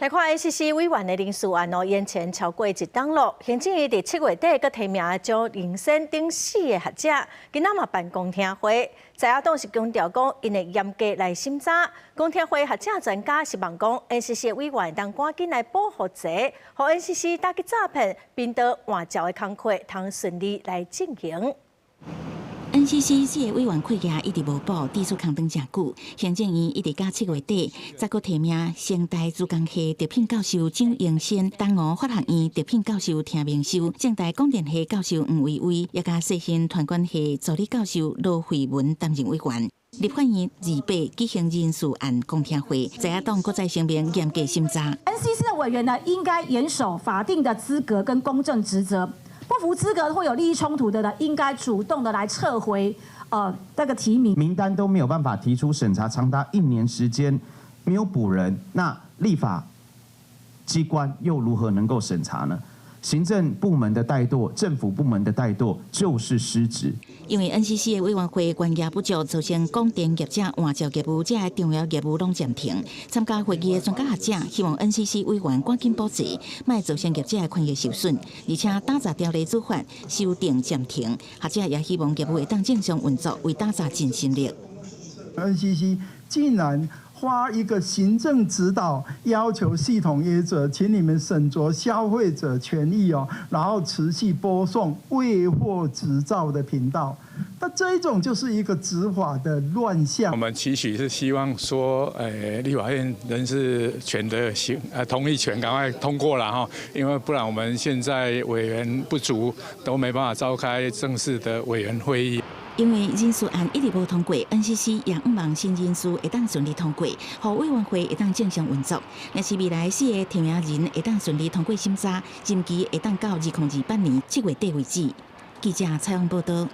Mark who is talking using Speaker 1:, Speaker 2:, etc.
Speaker 1: 來看 NCC 委員的人事案哦，延前超過一冬咯。行政院佇7月底閣提名蔣榮先等四个學者，今仔嘛辦公聽會。在野黨是強調講，𪜶會嚴格來審查。公聽會學者專家希望講，NCC 委員當趕緊來補予齊，予 NCC 打擊詐騙、頻道換照的工課通順利來進行。
Speaker 2: NCC 四个委員缺額一直無補，致使空轉誠久。行政院一直到7月底，才閣提名成大資工系特聘教授蔣榮先、東吳法學院特聘教授聽明修、政大廣電系教授黃維偉，也佮世新傳管系助理教授羅惠文擔任委員。立法院二八舉行人事案公聽會，在野黨閣再聲明嚴格審查。
Speaker 3: NCC 的委員呢，應該嚴守法定的資格跟公正職責。不符資格或有利益衝突的呢，應該主動的來撤回，那個提名。
Speaker 4: 名單都沒有辦法提出審查，長達一年時間沒有補人，那立法機關又如何能夠審查呢？行政部門的怠惰，政府部門的怠惰，就是失職。
Speaker 2: 因為 NCC 的委員會權額不足，造成廣電業者換照業務這个重要業務攏暫停。參加會議的專家學者希望 NCC 委員趕緊補齊，莫造成業者的權益受損。而且打詐條例修法修訂暫停，學者也希望業務會當正常運作，為打詐盡心力。
Speaker 5: NCC 竟然發一個行政指導，要求系統業者，請你們審酌消費者權益哦，然後持續播送未獲執照的頻道。那這一種就是一個執法的亂象。
Speaker 6: 我們期許是希望說，立法院人事權的行，同意權趕快通過了哈，因為不然我們現在委員不足，都沒辦法召開正式的委員會議。
Speaker 2: 因為人事案一直無通過，NCC 也向望新人事會當順利通過，予委員會會當正常運作。若是未來四个提名人會當順利通過審查，任期會當到2028年7月底為止。記者採訪報道。